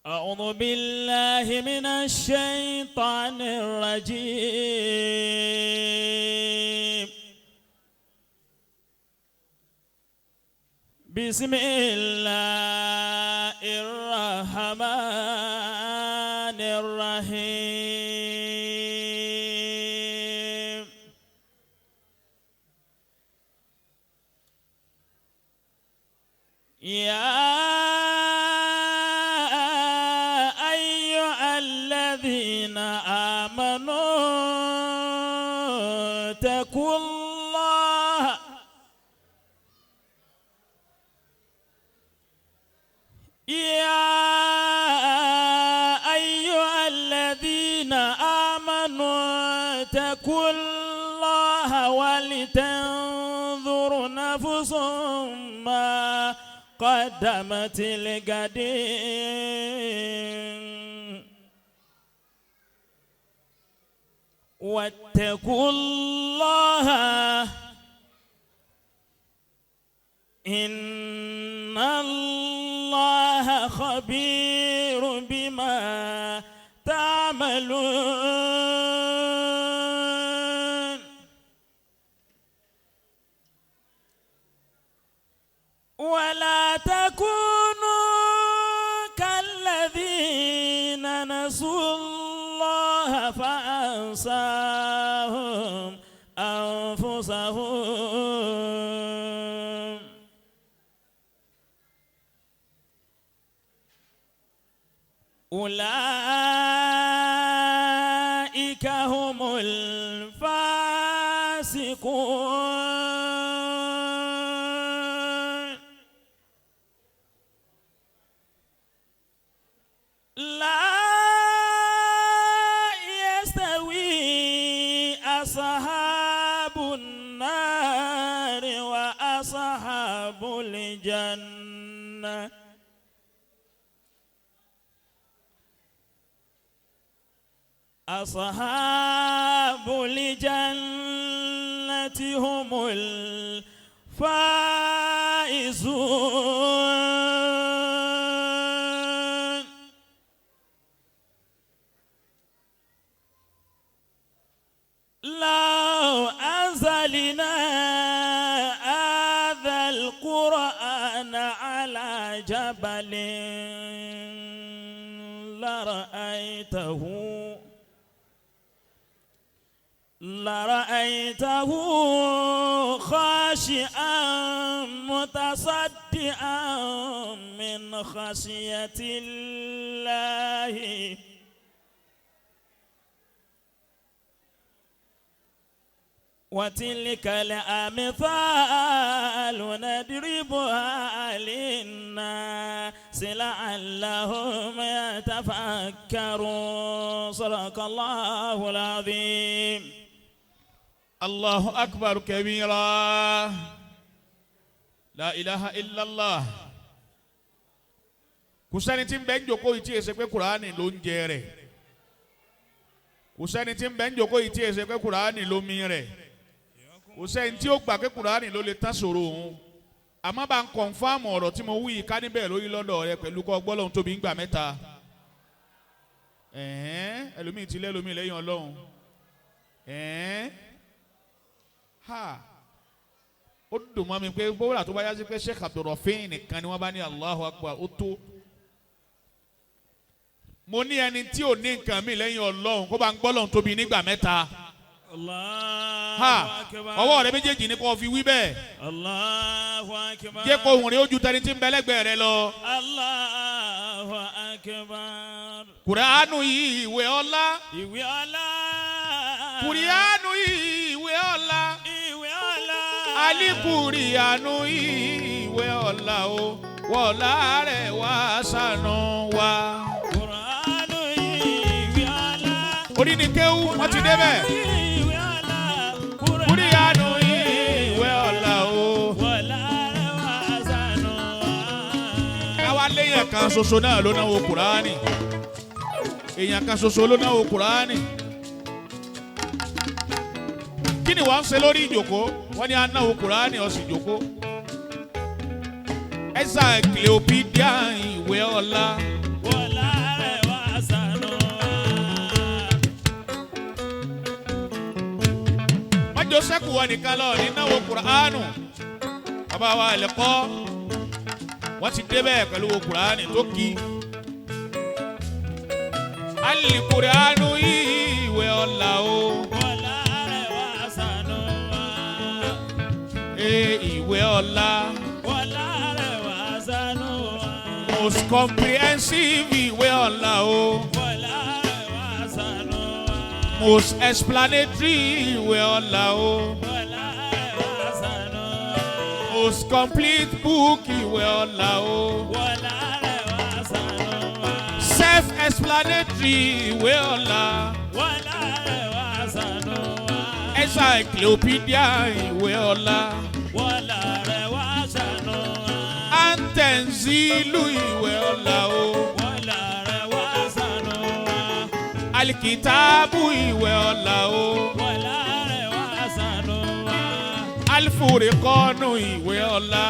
أعوذ بالله من الشيطان الرجيم. بسم الله الرحمن الرحيم. يا أيها الذين آمنوا اتقوا الله. يا أيها الذين آمنوا اتقوا الله ولتنظر نفس ما قدمت لغد. واتقوا الله إن الله خبير بما تعملون. ولا تكونوا كالذين نسوا الله فأنساهم أنفسهم. أولئك هم الفاسقون. لا يستوي أصحاب النار وأصحاب الجنة. أصحاب الجنة هم الفائزون. لو أنزلنا هذا القرآن على جبل لرأيته خاشعا متصدعا من خشية الله. وتلك الأمثال نضربها للناس لعلهم يتفكرون. صدق الله العظيم. الله أكبر كبيرا، لا إله إلا الله. Kò sẹ́ni tí ń bẹ ń jòkó yìí tí èsè pé Kùránì ló ń jẹ rẹ̀. Kò sẹ́ni tí ń bẹ ń jòkó yìí tí èsè pé Kùránì ló mi rẹ̀. Kò sẹ́ni tí ó gbà pé Kùránì ló lè tán sòrò òun. Àmọ́ bá ń confirm ọ̀rọ̀ tí mo wí yìí ká níbẹ̀ lórí lọ́dọ̀ rẹ pẹ̀lú kọ́ gbọ́lọ́hún tóbi ń gbà mẹ́ta. Ẹ̀hẹ́n, ẹlòmíì ti lẹ́lòmíì lẹ́yìn Ọlọ́run. Ẹ̀hẹ́n, ha, ó dùn mọ́ mi pé bóra tó bá yá sí pé Sheikh Abdulrafin nìkan ni wọ́n bá ní Allahu Akbar, ó tó. Mo ní ẹni tí ò ní nǹkan mi lẹ́yìn Ọlọ́run kó bá ń gbọ́lọ́hún tóbi nígbà mẹ́ta. Allahu Ha, Akbar. ọwọ́ rẹ méjèèjì ni kò fi wí bẹ́ẹ̀. Allahu Akbar. Jẹ́ kó ohùn rẹ ó ju tẹni tí ń bẹ lẹ́gbẹ̀ẹ́ rẹ lọ. Allahu Akbar. Kùránù yìí ìwé ọlá. Ìwé ọlá. Kùránù yìí ìwé ọlá. Ìwé ọlá. Alikùránù yìí ìwé ọlá o. Wọ̀lá rẹ̀ wá ṣàánú wa. Kùránù ìwé ọlá. Orí ni kéwú, wọ́n ti débẹ̀. Ìwé ọlá. Kùránù yìí ìwé ọlá o. Wọ̀lá rẹ̀ wá ṣàánú wa. Káwá léèyàn kan ṣoṣo náà ló náwó Kùránì. Èèyàn kan ṣoṣo ló náwó Kùránì. Kí ni wọ́n ń ṣe lórí ìjòkó? Wọ́n ní á náwó Kùránì, ó sì jòkó. Encyclopedia ìwé ọlá. Wọ̀lá Mọ́jọ sẹ́kù wọn nìkan lọ nínáwó Kùránù. Bàbá wa ẹ̀lẹ́kọ́ wọ́n ti débẹ̀ pẹ̀lú wo Kùránì tó kí. Alìkùránù ìwé ọ̀la o. Wọlá rẹ̀ wá ṣàánú wa. Ee, ìwé ọ̀la. Wọlá rẹ̀ wá ṣàánú wa. Most comprehensive ìwé ọ̀la o. Wọlá rẹ̀ wá ṣàánú wa. Most explanatory ìwé ọ̀la o. Wọlá rẹ̀ wá ṣàánú wa. Most complete book ìwé ọ̀la o. Wọlá rẹ̀ wá ṣàánú wa. Self-explanatory ìwé ọ̀la. Wọlá rẹ̀ wá ṣàánú wa. Encyclopedia ìwé ọ̀la. Wọlá rẹ̀ wá ṣàánú wa. Antenzilu ìwé ọ̀la o. Wọlá rẹ̀ wá ṣàánú wa. Alikitaabu ìwé ọ̀la o. Wọlá rẹ̀ wá ṣàánú wa. Alifurikọ́nù ìwé ọ̀la.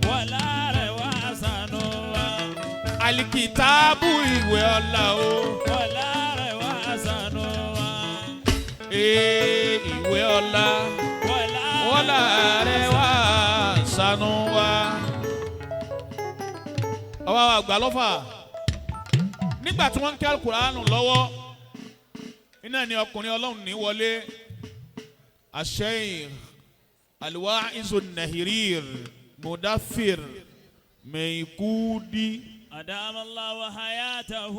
Wọlá rẹ̀ wá ṣàánú wa. Alikitaabu ìwé ọ̀la o. Wọlá rẹ̀ wá ṣàánú wa. Ee ìwé ọ̀la. Wọlá Wọ́lá rẹ̀ wá ṣàánú wa. Ọba wa gbà lọ́fà. Nígbà tí wọ́n ń kí Alukuraanu lọ́wọ́, iná ni ọkùnrin Ọlọ́run ní wọlé. Asheikh Alwaizu Nahirir Mudafir Meikudi. أدام الله حياته.